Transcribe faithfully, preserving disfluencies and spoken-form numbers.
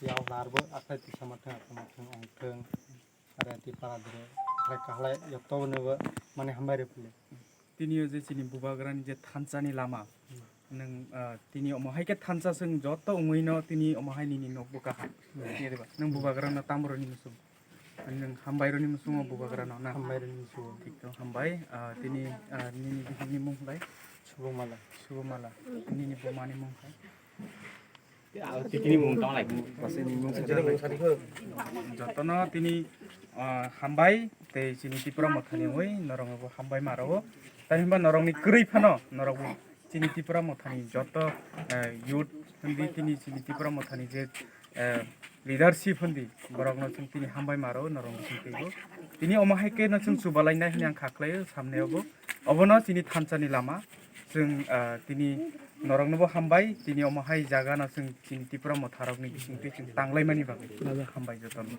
Yao larbo akhai tisa mathang, akhai mathang ongthang. Are ti para dire, akhai kahlai, yotto nebo mane hambai ripli. Tini o je chini bubagrani je thansa ni lama, nwng, ah, tini omo hai khe thansa swng joto wngwi no tini omo hai nini nok bo kaham. Hmm. Nini ba, nwng bubagrano tamroni musung. Nwng hambai roni musungo bubagrano na. Hambai roni musungo. Thik to hambai, ah, tini, ah, nini bihikni mung bai? Subomala. Subomala. Nini bumani mung bai? Tini mung tong lai. Jotono tini, ah, hambai tei chini Tipra Mothani oi norok bo hambai maro. Tamhinba norokni kwrwi phano norok bo chini Tipra Mothani joto, eh, youth hindi tini chini Tipra Mothani je, eh, leadership hindi borokno chwng tini hambai maro norok bising teibo. Tini omo hai khe no chwng chubalainai hwnwi ang kha khlaio samneo bo. Obono chini thansa ni lama chwng, ah, tini norokno bo hambai tini omo hai jaga no chwng chini Tipra Motha rokni bising twi chwng tanglaimani bagwi hambai jotono.